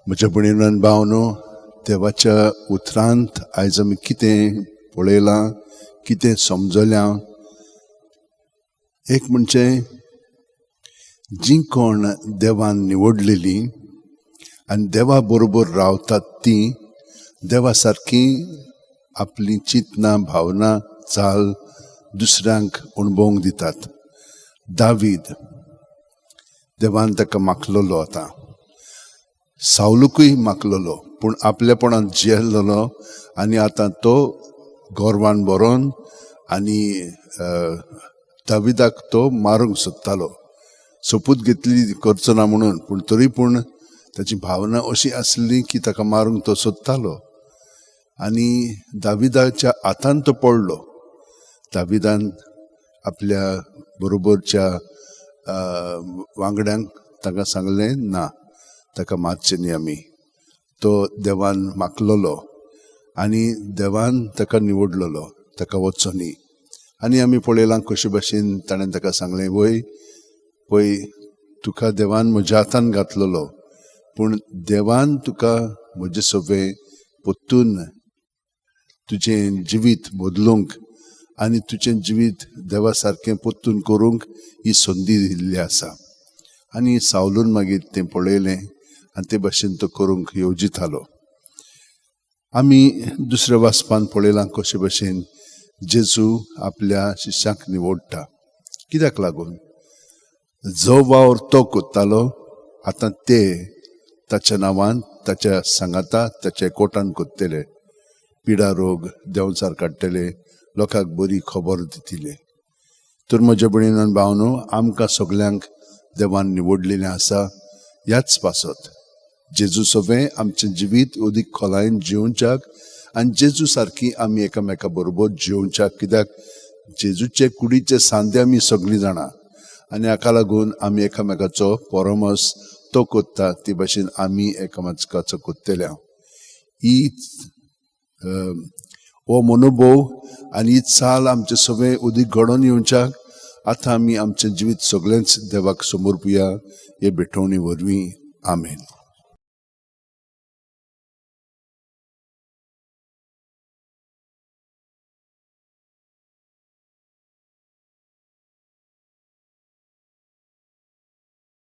म्हज्या भयणीन भावनो, देवाच्या उतरांत आयज आमी कितें पळयलां, कितें समजल्या? एक म्हणजे जीं कोण देवान निवडलेलीं आनी देवा बरोबर रावतात तीं देवा सारकीं आपलीं चिंतनां, भावना, चाल दुसऱ्यांक अणभवंक दितात. दावीद, देवान ताका माखलेलो, आतां सावलुकूय माखलेलो, पूण आपलेपणान जियेल्लो आनी आतां तो गोरवान भरोन आनी दाविदाक तो मारूंक सोदतालो. सोपूत घेतली करचो ना म्हणून, पूण तरी पूण ताची भावना अशी आसली की ताका मारूंक तो सोदतालो आनी दाविदाच्या हातान तो पडलो. दाविदान आपल्या बरोबरच्या वांगड्यांक तांकां सांगलें, ना, ताका मारचें न्ही आमी, तो देवान माखलेलो आनी देवान ताका निवडलेलो, ताका वचचो न्ही. आनी आमी पळयलां कशे भाशेन ताणें ताका सांगलें, वय पळय, तुका देवान म्हज्या हातान घातलेलो, पूण देवान तुका म्हजे सवें परतून तुजें जिवीत बदलूंक आनी तुजें जिवीत देवा सारकें परतून करूंक ही संदी दिल्ली आसा. आनी सावलून मागीर तें पळयलें आनी ते भाशेन तो करूंक येवजितालो. आमी दुसऱ्या वाचपान पळयलां कशे भाशेन जेजू आपल्या शिश्यांक निवडटा. कित्याक लागून? जो वावर तो कोत्तालो, आतां ते ताच्या नांवान, ताच्या सांगाता, ताच्या कोटान कोत्तले, पिडा रोग देंवचार काडटले, लोकांक बरी खबर दितले. तर म्हज्या भयणीन भावनो, आमकां सगल्यांक देवान निवडलेलें आसा ह्याच पासत, जेजू सवें आमचें जिवीत अदीक खोलायेन जिवच्याक आनी जेजू सारकी आमी एकामेका बरोबर जिवच्याक. कित्याक जेजूचे कुडीचे सांदे आमी सगळीं जाणां आनी हाका लागून आमी एकामेकाचो परमस तो कोत्ता ते भाशेन आमी एकामेकाचो कोत्तले. ही हो मनोभोव आनी ही चाल आमचे सगळें अदीक घडोवन येवच्याक आतां आमी आमचें जिवीत सगळेंच देवाक समर्पुया हे भेटवणी वरवीं. आमेन.